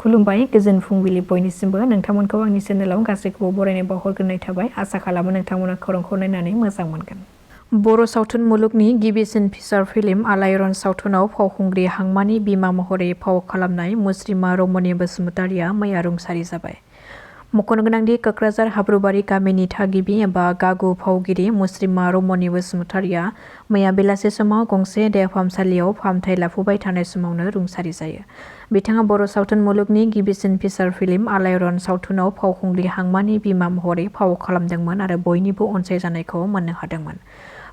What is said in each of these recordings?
खुलुमबाय गोजोन फुंबिलि बयनिसिमबो नोंथांमोनखौ आंनि चेनेलाव गासैखौबो बरायनाय बावहरग्रोनाय थाबाय आसा खालामो नोंथांमोना खौरांखौ नायनानै मोजां मोनगोन। बर' सावथुन मुलुगनि गिबिसिन फिचार फिल्म आलायारन सावथुनाव फावखुंग्रि हांमानि बिमा महरै फाव खालामनाय मुस्रिमा रमनि बसुमतारिया मैया रुंसारि जाबाय। मख'नो गोनांदि क'क्राझार हाब्रुबारि गामिनि थागिबि एबा गागु फावगिरि मुस्रिमा रमनि बसुमतारिया मैया बेलासे समाव गंसे देहा फाहामसालियाव फाहामथाय लाफुबाय थानाय समावनो रुंसारि जायो। बिथाङा बर' सावथुन मुलुगनि गिबिसिन फिचार फिल्म आलायारन सावथुनाव फावखुंग्रि हांमानि बिमा महरै फाव खालामदोंमोन आरो बयनिबो अनसायजानायखौ मोननो हादोंमोन।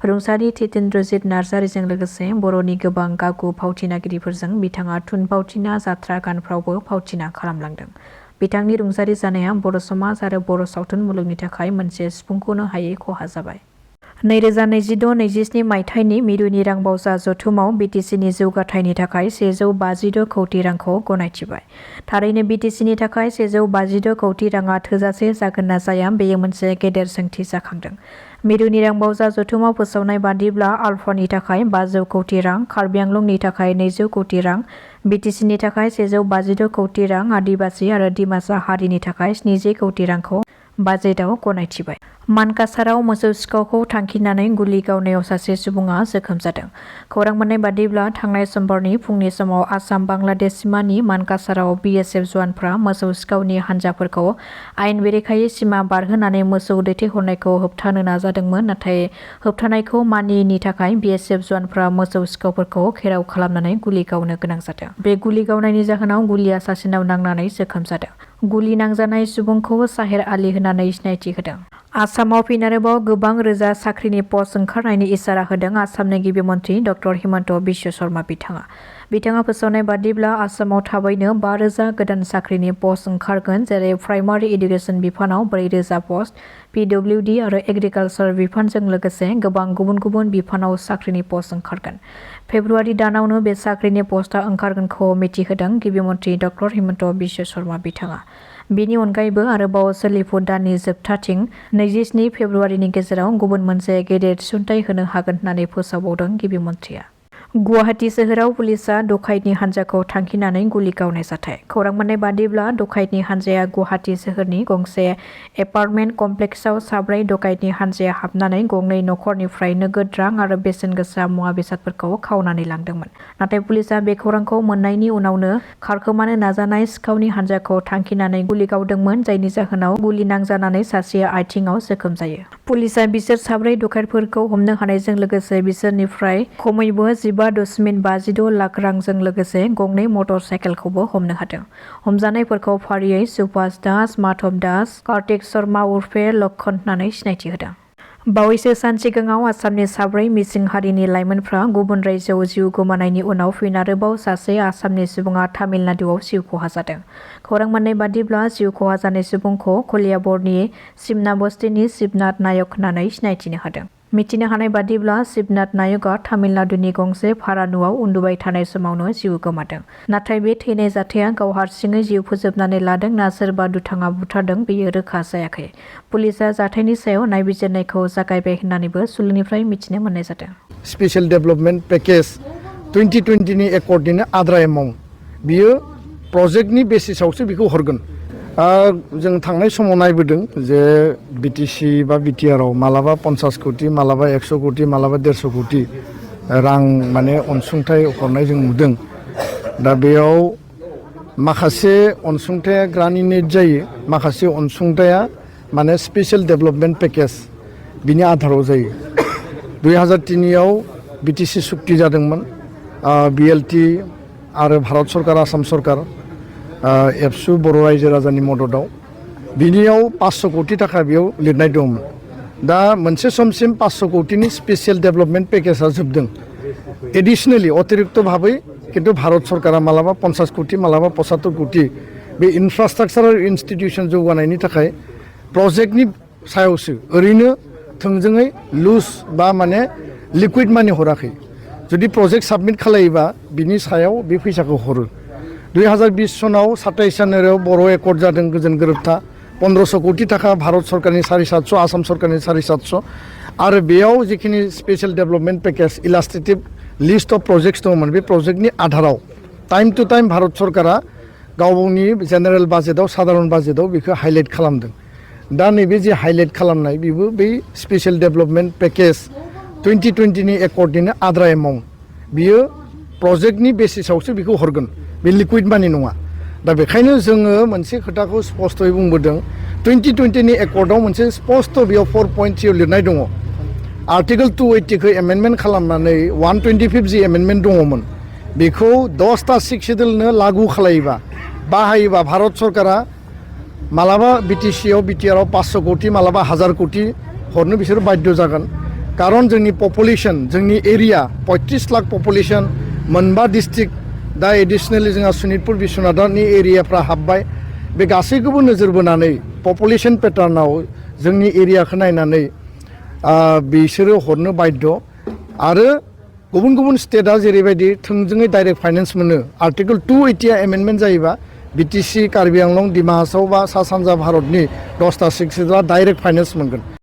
रुंसारि तितेन्द्रजित नार्जारिजों लोगोसे बर'नि गोबां गागु फावथिनागिरिफोरजों बिथाङा थुनफावथिना जात्रा गानफ्रावबो फावथिना खालामलांदों। बिथांनि रुंसारि जानाया बर' समाज आरो बर' सावथुन मुलुगनि थाखाय मोनसे सिफुंखौनो हायै खहा जाबाय। 2026-27 मायथाइनि मिरुनि रांबावजा जथुमाव बिटिसिनि जौगाथायनि थाखाय 156 कौटि रांखौ गनायथिबाय। थारैनो बिटिसिनि थाखाय 156 कौटि राङा थोजासे जागोन ना जाया बेयो मोनसे गेदेर सोंथि जाखांदों। मिरुनि रांबावजा जथुमाव फोसावनाय बादिब्ला आलफानि थाखाय 500 कौटि रां, कार्बि आंलंनि थाखाय 200 कौटि रां, बिटिसिनि थाखाय 156 कौटि रां, आदिबासि आरो दिमासा हारिनि थाखाय 70 कौटि रांखौ बाजेटआव गनायथिबाय। मानकासाराव मोसौ सिखावखौ थांखिनानै गुलि गावनायाव सासे सुबुङा जोखोम जादों। खौरां मोननाय बादिब्ला थांनाय समबारनि फुंनि समाव आसाम बांलादेश सिमानि मानकासाराव बिएसएफ जवानफ्रा मोसौ सिखावनि हानजाफोरखौ आयेन बेरेखायै सिमा बारहोनानै मोसौ दैथायहरनायखौ होबथानो नाजादोंमोन, नाथाय होबथानायखौ मानियैनि थाखाय बिएसएफ जवानफ्रा मोसौ सिखावफोरखौ घेराव खालामनानै गुलि गावनो गोनां जादों। बे गुलि गावनायनि जाहोनाव गुलिया सासेनाव नांनानै जोखोम जादों। गुलि नांजानाय सुबुंखौ साहेर आली होननानै सिनायथि होदों। आसामाव फिन आरोबाव गोबां रोजा साख्रिनि पस्ट ओंखारनायनि इसारा होदों आसामनि गिबि मन्थ्रि डक्टर हिमन्त बिश्व शर्मा बिथाङा फोसावनाय बादिब्ला आसामाव थाबैनो 5,000 गोदान साख्रिनि पस्ट ओंखारगोन, जेरै प्राइमारि इडुकेसन बिफानाव 4,000 पस्ट, पिडब्लिउडि आरो एग्रिकालसार बिफानजों लोगोसे गोबां गुबुन गुबुन बिफानाव साख्रिनि पस्ट ओंखारगोन। फेब्रुवारि दानावनो बे साख्रिनि पस्टआ ओंखारगोनखौ मिथिहोदों गिबि मन्थ्रि डक्टर हिमन्त बिश्व शर्मा बिथाङा। बेनि अनगायैबो आरोबाव सोलिफु दाननि जोबथाथिं 27 फेब्रुवारिनि गेजेराव गुबुन मोनसे गेदेर थिसनथाइ होनो हागोन होननानै फोसावबावदों गिबि मन्थ्रिया। गुवाहाटी सोहोराव पुलिसआ डकाइतनि हानजाखौ थांखिनानै गुलि गावनाय जाथाय। खौरां मोननाय बादिब्ला डकाइतनि हानजाया गुवाहाटी सोहोरनि गंसे एपार्टमेन्ट कमप्लेक्सआव 4 डकाइतनि हानजाया हाबनानै गंनै नखरनिफ्राय नोगोद रां आरो बेसेन गोसा मुवा बेसादफोरखौ खावनानै लांदोंमोन। नाथाय पुलिसआ बे खौरांखौ मोननायनि उनावनो खारखोमानो नाजानाय सिखावनि हानजाखौ थांखिनानै गुलि गावदोंमोन, जायनि जाहोनाव गुलि नांजानानै सासेया आथिङाव जोखोम जायो। पुलिसआ बिसोर 4 डकाइतफोरखौ हमनो हानायजों लोगोसे बिसोरनिफ्राय खमैबो 15.56 लाख रांजों लोगोसे गंनै मटर साइकेलखौबो हमनो हादों। हमजानायफोरखौ फारियै सुभाष दास, माधव दास, कार्तिक शर्मा उर्फे लक्षण होननानै सिनायथि होदों। बावैसो सान सिगाङाव आसामनि 4 मिसिं हारिनि लाइमोनफ्रा गुबुन रायजोआव जिउ गोमानायनि उनाव फिन आरोबाव सासे आसामनि सुबुङा तामिलनाडुआव जिउ खहा जादों। खौरां मोननाय बादिब्ला जिउ खहा जानाय सुबुंखौ कलियाबरनि सिमना बस्तिनि शिबनाथ नायक होननानै सिनायथिनो हादों। मिथिनो हानाय बादिब्ला शिबनाथ नायकआ तामिलनाडुनि गंसे भारा न'आव उन्दुबाय थानाय समावनो जिउ गोमादों। नाथाय बे थैनाय जाथाया गाव हारसिङै जिउ फोजोबनानै लादों ना सोरबा दुथाङा बुथारदों बेयो रोखा जायाखै। पुलिसआ जाथायनि सायाव नायबिजिरनायखौ जागायबाय होननानैबो सुलुंनिफ्राय मिथिनो मोननाय जादों। स्पेशल डेभेलपमेन्ट पेकेज 2020नि एकर्डनिनो आद्रा एमाउन्ट बियो प्रजेक्टनि बेसिसावसो बेखौ हरगोन। जों थांनाय समाव नायबोदों जे बिटिसि बा बिटिआरआव मालाबा 50 कौटि, मालाबा 100 कौटि, मालाबा 150 कौटि रां माने अनसुंथाइ हरनाय जों नुदों। दा बेयाव माखासे अनसुंथाया ग्रान्टिनेट जायो, माखासे अनसुंथाया माने स्पेशल डेभेलपमेन्ट पेकेज बिनि आधाराव जायो। 2003आव बिटिसि सुक्ति जादोंमोन, बिएलटि आरो भारत सरकार, आसाम सरकार, एबसु बर' रायजो राजानि मददआव बिनियाव 500 कौटि थाखा बेयाव लिरनाय दंमोन। दा मोनसे समसिम 500 कौटिनि स्पेशल डेभेलपमेन्ट पेकेजआ जोबदों। एडिशनेलि अतिरिक्त भाबै किन्तु भारत सरकारा मालाबा 50 कौटि, मालाबा 75 कौटि बे इनफ्रास्ट्राक्चारेल इन्स्टिटिउसन जौगानायनि थाखाय प्रजेक्टनि सायावसो ओरैनो थोंजोङै लुज बा माने लिकुइड मानि हराखै। जुदि प्रजेक्ट साबमिट खालायोबा बिनि सायाव बे फैसाखौ हरो। 2020 सनाव 27 जानुवारियाव बर' एकर्ड जादों गोजोन गोरोबथा 1500 कौटि थाखा भारत सरकारनि 750, आसाम सरकारनि 750 आरो बेयाव जिखिनि special development package illustrative list of projects दंमोन बे प्रजेक्टनि आधाराव टाइम टु टाइम भारत सरकारा गावनि जेनेरेल बाजेटआव साधारन बाजेटआव बेखौ हाइलाइट खालामदों दा नैबे जे हाइलाइट खालामनाय बेबो बै स्पेशल डेभेलपमेन्ट पेकेज 2020 नि एकर्डनिनो आद्रा एमाउन्ट बियो प्रजेक्टनि बेसिसावसो बेखौ हरगोन बे लिकुइड मानि नङा दा बेखायनो जोङो मोनसे खोथाखौ स्पष्टयै बुंबोदों 2020 नि एकर्डआव मोनसे स्पष्ट बेयाव 4.3 लिरनाय दङ आर्टिकल 280 खौ एमेन्डमेन्ट खालामनानै 125 जि एमेन्डमेन्ट दङमोन बेखौ 10टा सिक्सेडुलनो लागु खालायोबा बाहायोबा भारत सरकारा मालाबा बिटिसिआव बिटिआरआव 500 कोटी मालाबा 1000 कोटी हरनो बिसोर बाध्य जागोन कारण जोंनि पपुलेशन जोंनि एरिया 35 लाख पपुलेशन मोनबा डिस्ट्रिक्ट दा एडिशनेलि जोंहा सनितपुर बिश्वनाथनि एरियाफ्रा हाबबाय बे गासैखौबो नोजोर बोनानै पपुलेशन पेटार्नाव जोंनि एरियाखौ नायनानै बिसोरो हरनो बाध्य आरो गुबुन गुबुन स्टेटआ जेरैबायदि थोंजोङै डाइरेक्ट फाइनेन्स मोनो आर्टिकल 280 एमेन्डमेन्ट जायोबा बिटिसि कार्बि आंलं डिमा हासाव बा सा सानजा भारतनि 10टा सिक्सेडुलआ डाइरेक्ट फाइनेन्स मोनगोन